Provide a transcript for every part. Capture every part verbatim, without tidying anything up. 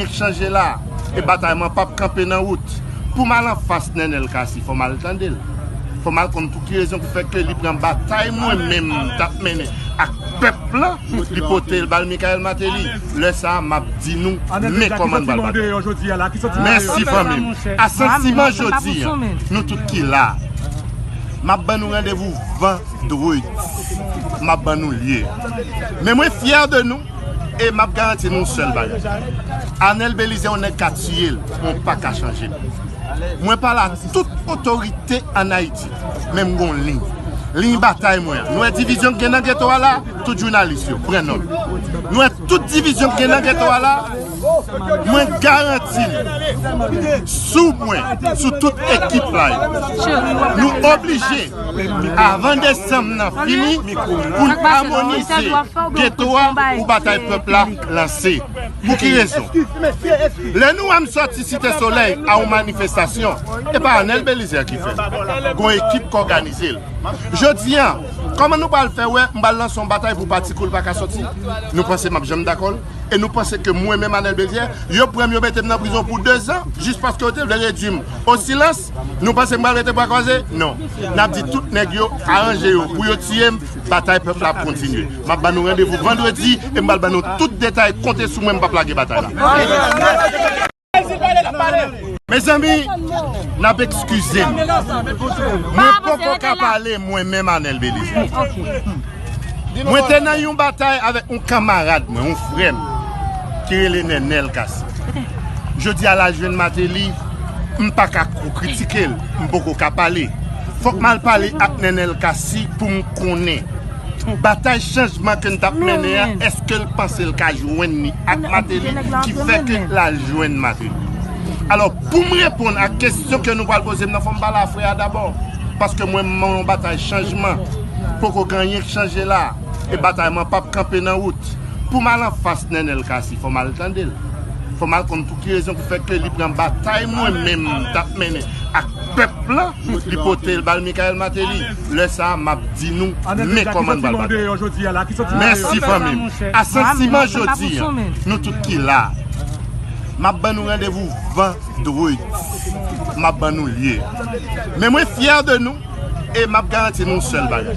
chanje la, e batay mwen p ap kanpe nan wout. Pou m al anfas Nenel Cassy, fò m al tande l. Fò m al konn pou ki rezon ki fè ke li pran batay mwen menm m t ap mennen ak pèp lan, li pote l ba l Michael Martelly. Lè sa a, m ap di nou, men kòman n pral batay. Mèsi fanmi m. A santiman jodi a, nou tout ki la, m ap ban nou randevou vandredi. M ap ban nou lye. Men mwen fyè de nou. E m ap garanti nou yon sèl bagay. Arnel Belizaire, yon nèg ka tiye l, men w pa ka chanje l. Mwen pale a tout otorite ann Ayiti, men m gon liy. Liy batay mwen an. Nou wè divizyon k gen nan geto a la, tout jounalis yo, pran nòt. Nou wè tout divizyon k gen nan geto a la, mwen garanti l, sou mwen, sou tout ekip la yo, nou oblije, avan desanm nan fini, pou n amonize geto a pou batay pèp la lanse. Pou ki rezon? Lè nou wè m sòti Site Solèy a yon manifestasyon, e pa Arnel Belizaire ki fè l. Gon ekip k òganize l. Jodi a, kòman nou pral fè wè m pral lanse yon batay pou pati kou l pa ka sòti? Nou panse m ap janm dakò l? E nou panse ke mwen menm Arnel Belizaire, yo pran m, yo mete m nan prizon pou dezan, jis paske yo te vle redui m o silans? Nou panse m pral rete bra kwaze? Non. N ap di tout nèg yo, aranje yo pou yo tiye m, batay pèp la ap kontinye. M ap ban nou randevou vandredi e m pral ban nou tout detay. Konte sou mwen, m p ap lage batay la. Mezanmi, n ap eskize m. Mwen poko ka pale mwen menm Arnel Belizaire. Mwen te nan yon batay avèk yon kanmarad mwen, yon frè m, ki rele Nenel Cassy. Jodi a l al jwenn Martelly, m pa ka ko kritike l, m poko ka pale. Fòk m al pale ak Nenel Cassy pou m konnen batay chanjman ke n t ap mennen an, èske l panse l ka jwenn li ak Martelly ki fè ke l al jwenn Martelly? Alò, pou m reponn ak kesyon ke nou pral poze m nan, fò m pale a frè a dabò. Paske mwen, m nan yon batay chanjman. Poko gen anyen k chanje la. E batay mwen p ap kanpe nan wout. Pou m al anfas Nenel Cassy, fò m al tande l. Fò m al konn pou ki rezon ki fè ke li pran batay mwen menm m t ap mennen ak pèp lan, li pote l ba l Michael Martelly. Lè sa a, m ap di nou, men kòman n pral batay. Mèsi fanmi m. A santiman jodi a, nou tout ki la, m ap ban nou randevou vandredi. M ap ban nou lye. Men mwen fyè de nou. E m ap garanti nou yon sèl bagay.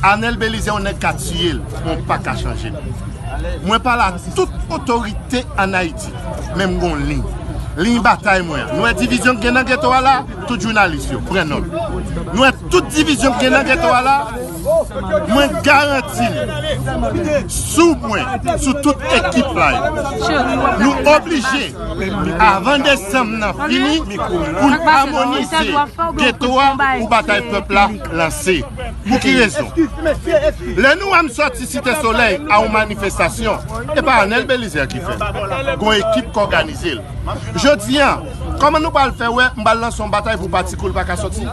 Arnel Belizaire, yon nèg ka tiye l, men w pa ka chanje l. Mwen pale a tout otorite ann Ayiti, men m gon liy. Liy batay mwen an. Nou wè divizyon k gen nan geto a la, tout jounalis yo, pran nòt. Nou wè tout divizyon k gen nan geto a la, mwen garanti l, sou mwen, sou tout ekip la yo, nou oblije, avan desanm nan fini, pou n amonize geto a pou batay pèp la lanse. Pou ki rezon? Lè nou wè m sòti Site Solèy a yon manifestasyon, e pa Arnel Belizaire ki fè l. Gon ekip k òganize l. Jodi a, kòman nou pral fè wè m pral lanse yon batay pou pati kou l pa ka sòti?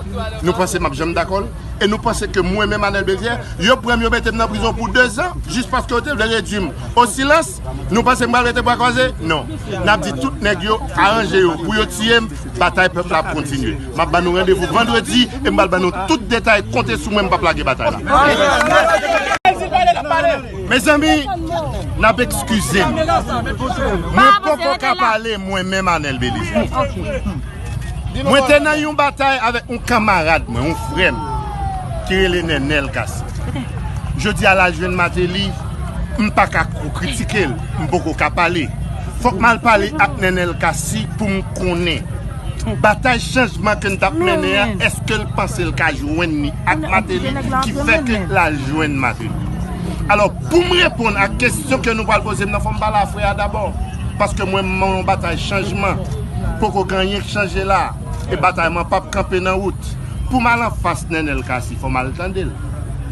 Nou panse m ap janm dakò l? E nou panse ke mwen menm Arnel Belizaire, yo pran m, yo mete m nan prizon pou dezan, jis paske yo te vle redui m o silans? Nou panse m pral rete bra kwaze? Non. N ap di tout nèg yo, aranje yo pou yo tiye m, batay pèp la ap kontinye. M ap ban nou randevou vandredi e m pral ban nou tout detay. Konte sou mwen, m p ap lage batay la. Mezanmi, n ap eskize m. Mwen poko ka pale mwen menm Arnel Belizaire. Mwen te nan yon batay avèk yon kanmarad mwen, yon frè m, ki rele Nenel Cassy. Jodi a l al jwenn Martelly, m pa ka ko kritike l, m poko ka pale. Fòk m al pale ak Nenel Cassy pou m konnen batay chanjman ke n t ap mennen an, èske l panse l ka jwenn li ak Martelly ki fè ke l al jwenn Martelly? Alò, pou m reponn ak kesyon ke nou pral poze m nan, fò m pale a frè a dabò. Paske mwen, m nan yon batay chanjman. Poko gen anyen k chanje la. E batay mwen p ap kanpe nan wout. Pou m al anfas Nenel Cassy, fò m al tande l.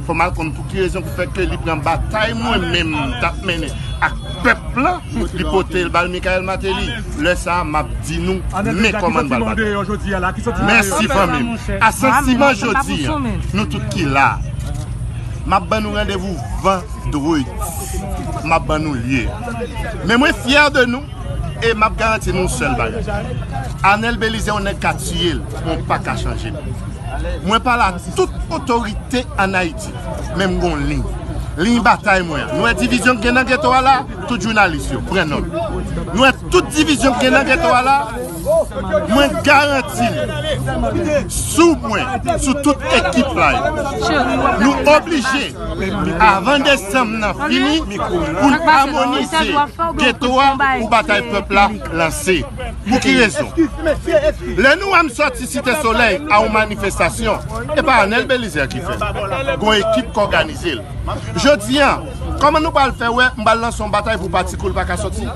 Fò m al konn pou ki rezon ki fè ke li pran batay mwen menm m t ap mennen ak pèp lan, li pote l ba l Michael Martelly. Lè sa a, m ap di nou, men kòman n pral batay. Mèsi fanmi m. A santiman jodi a, nou tout ki la, m ap ban nou randevou vandredi. M ap ban nou lye. Men mwen fyè de nou. E m ap garanti nou yon sèl bagay. Arnel Belizaire, yon nèg ka tiye l, men w pa ka chanje l. Mwen pale a tout otorite ann Ayiti, men m gon liy. Liy batay mwen an. Nou wè divizyon k gen nan geto a la? Tout jounalis yo, pran nòt. Nou wè tout divizyon k gen nan geto a la? Mwen garanti nou, sou mwen, sou tout ekip la yo, nou oblije, avan desanm nan fini, pou n amonize geto a pou batay pèp la lanse. Pou ki rezon? Lè nou wè m sòti Site Solèy a yon manifestasyon, e pa Anèl Belizaire ki fè l. Gon ekip k òganize l. Jodi a, kòman nou pral fè wè m pral lanse yon batay pou pati kou l pa ka sòti?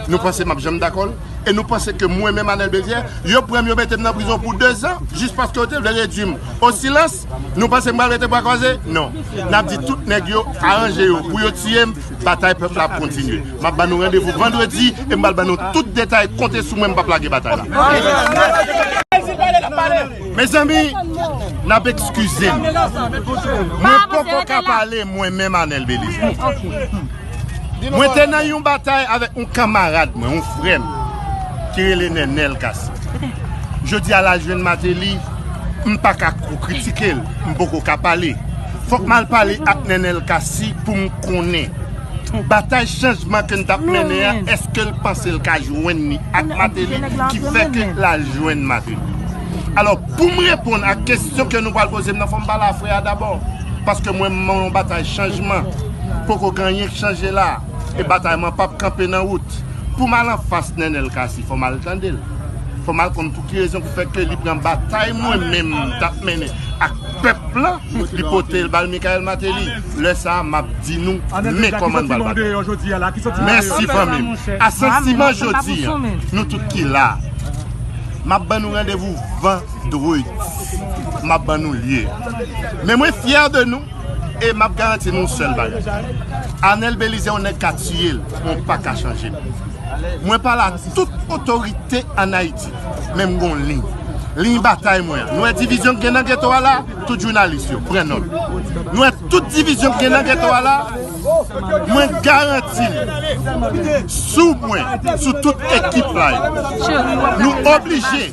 Nou panse m ap janm dakò l? E nou panse ke mwen menm Anèl Belizaire, yo pran m, yo mete m nan prizon pou dezan, jis paske yo te vle redui m o silans? Nou panse m pral rete bra kwaze? Non. N ap di tout nèg yo, aranje yo pou yo tiye m, batay pèp la ap kontinye. M ap ban nou randevou vandredi e m pral ban nou tout detay. Konte sou mwen, m p ap lage batay la. Mezanmi, n ap eskize m. Mwen poko ka pale, mwen menm Anèl Belizaire. Mwen te nan yon batay avèk yon kanmarad mwen, yon frè m, ki rele Nènèl Cassy. Jodi a l al jwenn Martelly, m pa ka ko kritike l, m poko ka pale. Fòk m al pale ak Nènèl Cassy pou m konnen batay chanjman ke n t ap mennen an, èske l panse l ka jwenn li ak Martelly ki fè ke l al jwenn Martelly? Alò, pou m reponn ak kesyon ke nou pral poze m nan, fò m pale a frè a dabò. Paske mwen, m nan yon batay chanjman. Poko gen anyen k chanje la. E batay mwen p ap kanpe nan wout. Pou m al anfas Nènèl Cassy, fò m al tande l. Fò m al konn pou ki rezon ki fè ke li pran batay mwen menm m t ap mennen ak pèp la, li pote l ba l Michael Martelly. Lè sa a, m ap di nou, men kòman n pral batay. Mèsi, fanmi m. A santiman jodi a, nou tout ki la, m ap ban nou randevou vandredi. M ap ban nou lye a. Men mwen fyè de nou e m ap garanti nou yon sèl bagay. Anèl Belizaire, yon nèg ka tiye l, men w pa ka chanje l. Mwen pale a tout otorite ann Ayiti, men m gon liy. Liy batay mwen an. Nou wè divizyon k gen nan geto a la? Tout jounalis yo, pran nòt. Nou wè tout divizyon k gen nan geto a la? Mwen garanti nou, sou mwen, sou tout ekip la yo, nou oblije,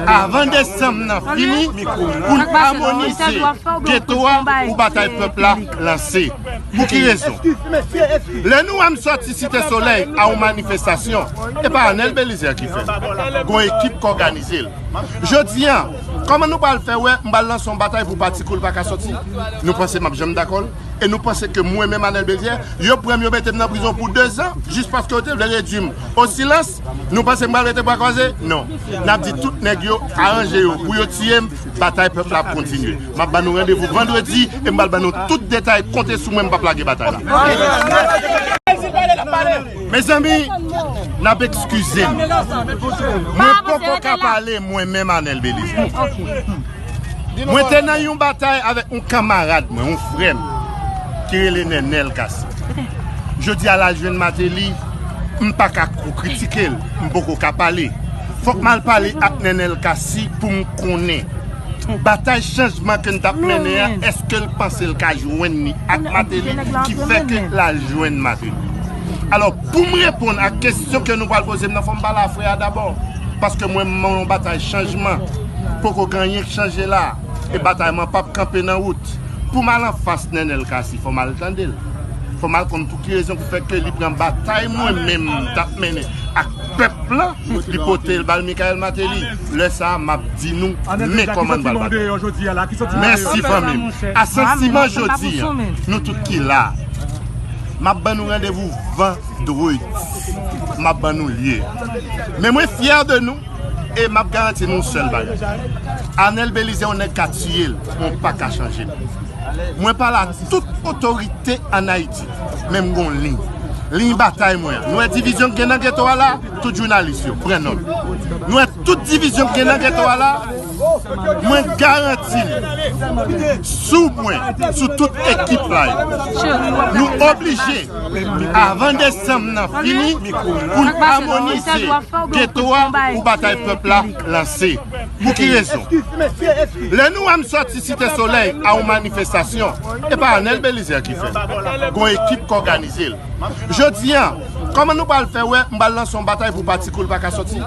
avan desanm nan fini, pou n amonize geto a pou batay pèp la lanse. Pou ki rezon? Lè nou wè m sòti Site Solèy a yon manifestasyon, e pa Anèl Belizaire ki fè l. Gon ekip k òganize l. Jodi a, kòman nou pral fè wè m pral lanse yon batay pou pati kou l pa ka sòti? Nou panse m ap janm dakò l? E nou panse ke mwen menm Anèl Belizaire, yo pran m, yo mete m nan prizon pou dezan, jis paske yo te vle redui m o silans? Nou panse m pral rete bra kwaze? Non. N ap di tout nèg yo, aranje yo pou yo tiye m, batay pèp la ap kontinye. M ap ban nou randevou vandredi e m pral ban nou tout detay. Konte sou mwen, m p ap lage batay la. Mezanmi, n ap eskize m. Mwen poko ka pale, mwen menm Anèl Belizaire. Mwen te nan yon batay avèk yon kanmarad mwen, yon frè m, ki rele Nènèl Cassy. Jodi a l al jwenn Martelly, m pa ka ko kritike l, m poko ka pale. Fòk m al pale ak Nènèl Cassy pou m konnen batay chanjman ke n t ap mennen an, èske l panse l ka jwenn li ak Martelly ki fè ke l al jwenn Martelly? Alò, pou m reponn ak kesyon ke nou pral poze m nan, fò m pale a frè a dabò. Paske mwen, m nan yon batay chanjman. Poko gen anyen k chanje la. E batay mwen p ap kanpe nan wout. Pou m al anfas Nènèl Cassy, fò m al tande l. Fò m al konn pou ki rezon ki fè ke li pran batay mwen menm m t ap mennen ak pèp la, li pote l ba l Michael Martelly. Lè sa a, m ap di nou, men kòman n pral batay. Mèsi, fanmi m. A santiman jodi a, nou tout ki la, m ap ban nou randevou vandredi. M ap ban nou lye a. Men mwen fyè de nou e m ap garanti nou yon sèl bagay. Anèl Belizaire, yon nèg ka tiye l, men w pa ka chanje l. Mwen pale a tout otorite ann Ayiti, men m gon liy. Liy batay mwen an. Nou wè divizyon k gen nan geto a la? Tout jounalis yo, pran nòt. Nou wè tout divizyon k gen nan geto a la? Mwen garanti nou, sou mwen, sou tout ekip la yo, nou oblije, avan desanm nan fini, pou n amonize geto a pou batay pèp la lanse. Pou ki rezon? Lè nou wè m sòti Site Solèy a yon manifestasyon, e pa Anèl Belizaire ki fè l. Gon ekip k òganize l. Jodi a, Kòman nou pral fè wè m pral lanse yon batay pou pati kou l pa ka sòti?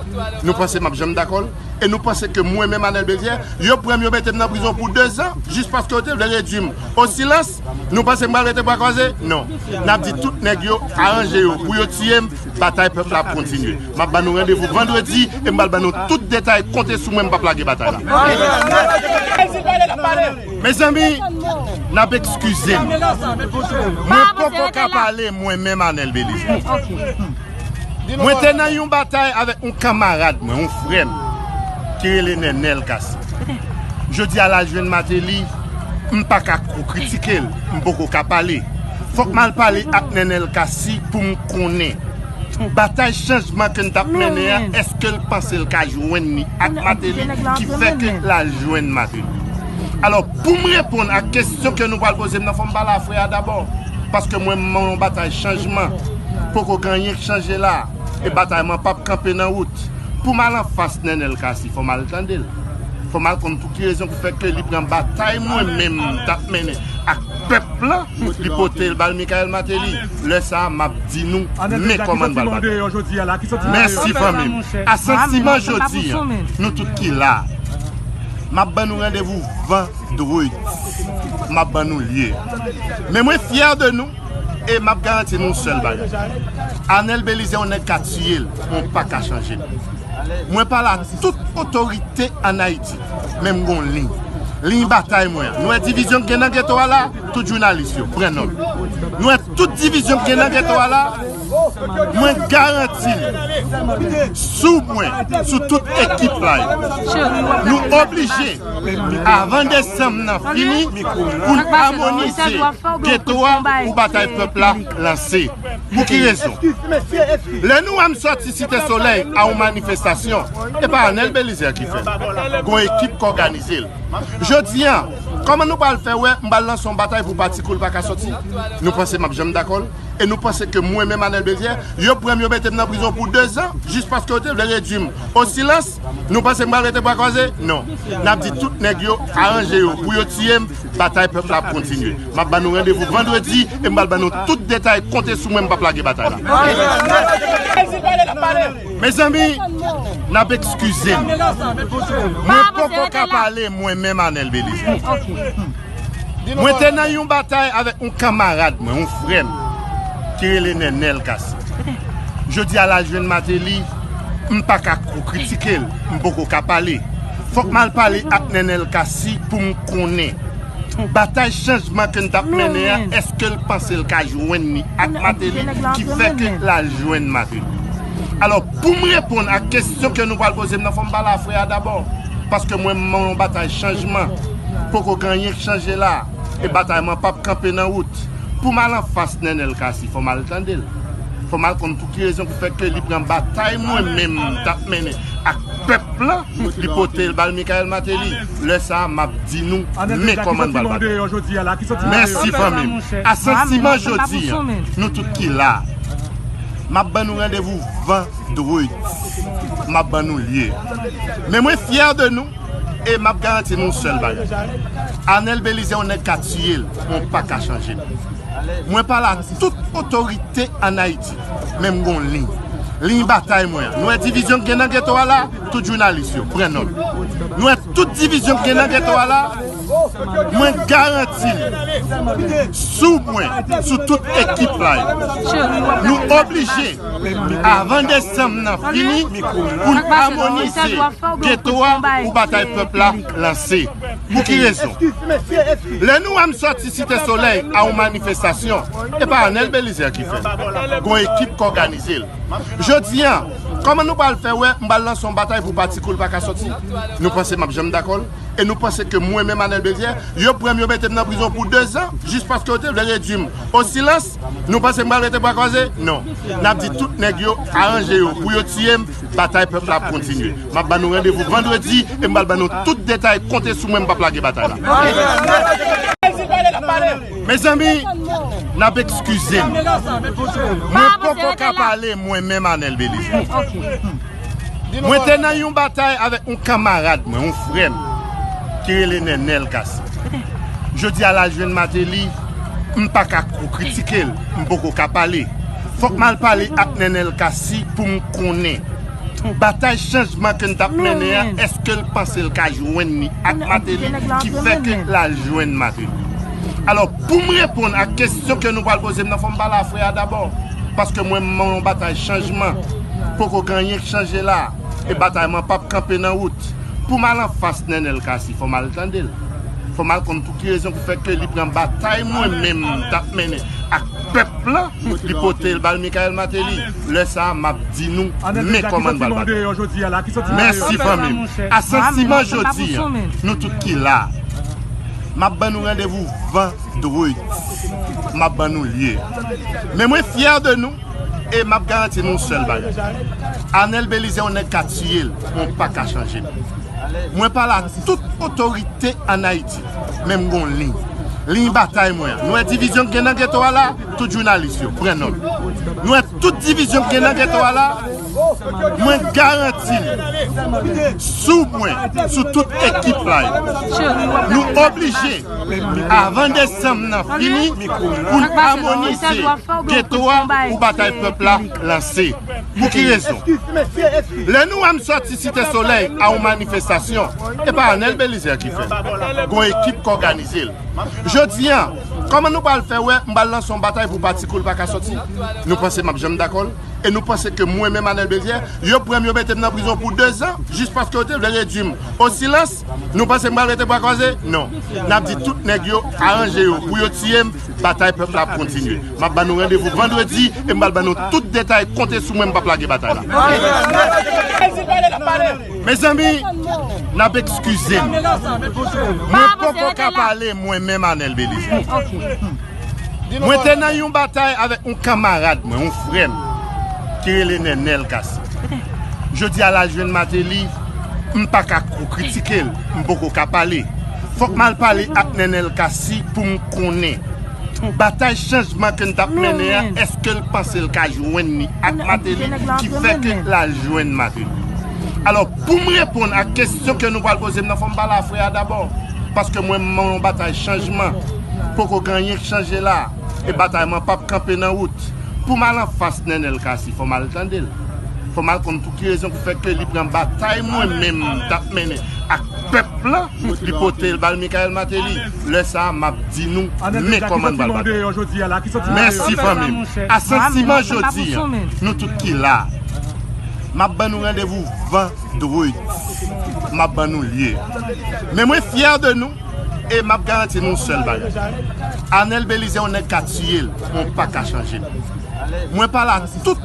Nou panse m ap janm dakò l? E nou panse ke mwen menm, Anèl Belizaire, yo pran m, yo mete m nan prizon pou dezan, jis paske yo te vle redui m o silans? Nou panse m pral rete bra kwaze? Non. N ap di tout nèg yo, aranje yo pou yo tiye m, batay pèp la ap kontinye. M ap ban nou randevou vandredi e m pral ban nou tout detay. Konte sou mwen, m p ap lage batay la. Mezanmi, n ap eskize m. Mwen poko ka pale mwen menm, Anèl Belizaire. Mwen te nan yon batay avèk yon kanmarad mwen, yon frè m, ki rele Nènèl Cassy. Jodi a l al jwenn Martelly, m pa ka ko kritike l, m poko ka pale. Fòk m al pale ak Nènèl Cassy pou m konnen batay chanjman ke n t ap mennen an, èske l panse l ka jwenn li ak Martelly ki fè ke l al jwenn Martelly? Alò, pou m reponn ak kesyon ke nou pral poze m nan, fò m pale a frè a dabò. Paske mwen, m nan yon batay chanjman. Poko gen anyen k chanje la. E batay mwen p ap kanpe nan wout. Pou m al anfas Nènèl Cassy, fò m al tande l. Fò m al konn pou ki rezon ki fè ke li pran batay mwen menm m t ap mennen ak pèp lan, li pote l ba l Michael Martelly. Lè sa a, m ap di nou, men kòman n pral batay. Mèsi fanmi m. A santiman jodi a, nou tout ki la, m ap ban nou randevou vandredi. M ap ban nou lye. Men mwen fyè de nou e m ap garanti nou yon sèl bagay. Anèl Belizaire, yon nèg ka tiye l, men w pa ka chanje l. Mwen pale a tout otorite ann Ayiti, men m gon liy. Liy batay mwen an. Nou wè divizyon k gen nan geto a la? Tout jounalis yo, pran nòt. Nou wè tout divizyon k gen nan geto a la? Mwen garanti l sou mwen, sou tout ekip la yo. Nou oblije, avan desanm nan fini, pou n amonize geto a pou batay pèp la lanse. Pou ki rezon? Lè nou wè m sòti Site Solèy a yon manifestasyon, e pa Anèl Belizaire ki fè l. Gon ekip k òganize l. Jodi a, kòman nou pral fè wè m pral lanse yon batay pou pati kou l pa ka sòti? Nou panse m ap janm dakò l? E nou panse ke mwen menm, Anèl Belizaire, yo pran m, yo mete m nan prizon pou dezan, jis paske yo te vle redui m o silans? Nou panse m pral rete bra kwaze? Non. N ap di tout nèg yo, aranje yo pou yo tiye m, batay pèp la ap kontinye. M ap ban nou randevou vandredi e m pral ban nou tout detay. Konte sou mwen, m p ap lage batay la. Mezanmi, n ap eskize m. Mwen poko ka pale mwen menm, Anèl Belizaire. Mwen te nan yon batay avèk yon kanmarad mwen, yon frè m, ki rele Nènèl Cassy. Jodi a l al jwenn Martelly, m pa ka ko kritike l, m poko ka pale. Fòk m al pale ak Nènèl Cassy pou m konnen batay chanjman ke n t ap mennen an, èske l panse l ka jwenn li ak Martelly ki fè ke l al jwenn Martelly? Alò, pou m reponn ak kesyon ke nou pral poze m nan, fò m pale a frè a dabò. Paske mwen, m nan yon batay chanjman. Poko gen anyen k chanje la. E batay mwen p ap kanpe nan wout. Pou m al anfas Nènèl Cassy, fò m al tande l. Fò m al konn pou ki rezon ki fè ke li pran batay mwen menm m t ap mennen ak pèp lan, li pote l ba l Michael Martelly. Lè sa a, m ap di nou, men kòman n pral batay. Mèsi fanmi m. A santiman jodi a, nou tout ki la, m ap ban nou randevou vandredi. M ap ban nou lye. Men mwen fyè de nou. E m ap garanti nou yon sèl bagay. Anèl Belizaire, yon nèg ka tiye l, men w pa ka chanje l. Mwen pale a tout otorite ann Ayiti, men m gon liy. Liy batay mwen an. Nou wè divizyon k gen nan geto a la? Tout jounalis yo, pran nòt. Nou wè tout divizyon k gen nan geto a la? Mwen garanti l sou mwen, sou tout ekip la yo. Nou oblije, avan desanm nan fini, pou n amonize geto a pou batay pèp la lanse. Pou ki rezon? Lè nou wè m sòti Site Solèy a yon manifestasyon, e pa Anèl Belizaire ki fè l. Gon ekip k òganize l. Jodi a, kòman nou pral fè wè m pral lanse yon batay pou pati kou l pa ka sòti? Nou panse m ap janm dakò l? E nou panse ke mwen menm, Anèl Belizaire, yo pran m, yo mete m nan prizon pou dezan, jis paske yo te vle redui m o silans? Nou panse m pral rete bra kwaze? Non. N ap di tout nèg yo, aranje yo pou yo tiye m, batay pèp la ap kontinye. M ap ban nou randevou vandredi e m pral ban nou tout detay. Konte sou mwen, m p ap lage batay la. Mezanmi, n ap eskize m. Mwen poko ka pale mwen menm, Anèl Belizaire. Mwen te nan yon batay avèk yon kanmarad mwen, yon frè m, ki rele Nènèl Cassy. Jodi a l al jwenn Martelly, m pa ka ko kritike l, m poko ka pale. Fòk m al pale ak Nenel Cassy pou m konnen batay chanjman ke n t ap mennen an, èske l panse l ka jwenn li ak Martelly ki fè ke l al jwenn Martelly? Alò, pou m reponn ak kesyon ke nou pral poze m nan, fò m pale a frè a dabò. Paske mwen, m nan yon batay chanjman. Poko gen anyen k chanje la. E batay mwen p ap kanpe nan wout. Pou m al anfas Nenel Cassy, fò m al tande l. Fò m al konn pou ki rezon ki fè ke li pran batay mwen menm m t ap mennen ak pèp lan, li pote l ba l Michael Martelly. Lè sa a, m ap di nou, men kòman n pral batay. Mèsi fanmi m. A santiman jodi a, nou tout ki la, m ap ban nou randevou vandredi. M ap ban nou lye. Men mwen fyè de nou. E m ap garanti nou yon sèl bagay. Arnel Belizaire, yon nèg ka tiye l, men w pa ka chanje l. Mwen pale a tout otorite ann Ayiti, men m gon liy. Liy batay mwen an. Nou wè divizyon k gen nan geto a la, tout jounalis yo, pran nòt. Nou wè tout divizyon k gen nan geto a la, mwen garanti n, sou mwen, sou tout ekip la yo, nou oblije, avan desanm nan fini, pou n amonize geto a pou batay pèp la lanse. Pou ki rezon? Lè nou wè m sòti Site Solèy a yon manifestasyon, e pa Arnel Belizaire ki fè l. Gon ekip k òganize l. Jodi a, kòman nou pral fè wè m pral lanse yon batay pou pati kou l pa ka sòti? Nou panse m ap janm dakò l? E nou panse ke mwen menm Arnel Belizaire, yo pran m, yo mete m nan prizon pou dezan, jis paske yo te vle redui m o silans? Nou panse m pral rete bra kwaze? Non. N ap di tout nèg yo, aranje yo pou yo tiye m, batay pèp la ap kontinye. M ap ban nou randevou vandredi e m pral ban nou tout detay. Konte sou mwen, m p ap lage batay la. Mezanmi, n ap eskize m. Mwen poko ka pale mwen menm Arnel Belizaire. Mwen te nan yon batay avèk yon kanmarad mwen, yon frè m, ki rele Nenel Cassy. Jodi a l al jwenn Martelly, m pa ka ko kritike l, m poko ka pale. Fòk m al pale ak Nenel Cassy pou m konnen batay chanjman ke n t ap mennen an, èske l panse l ka jwenn li ak Martelly ki fè ke l al jwenn Martelly? Alò, pou m reponn ak kesyon ke nou pral poze m nan, fò m pale a frè a dabò. Paske mwen, m nan yon batay chanjman. Poko gen anyen k chanje la. E batay mwen p ap kanpe nan wout. Pou m al anfas Nenel Cassy, fò m al tande l. Fò m al konn pou ki rezon ki fè ke li pran batay mwen menm m t ap mennen ak pèp lan, li pote l ba l Michael Martelly. Lè sa a, m ap di nou, men kòman n pral batay. Mèsi fanmi m. A santiman jodi a, nou tout ki la, m ap ban nou randevou vandredi. M ap ban nou lye. Men mwen fyè de nou e m ap garanti nou yon sèl bagay. Arnel Belizaire, yon nèg ka tiye l, men w pa ka chanje l. Mwen pale a tout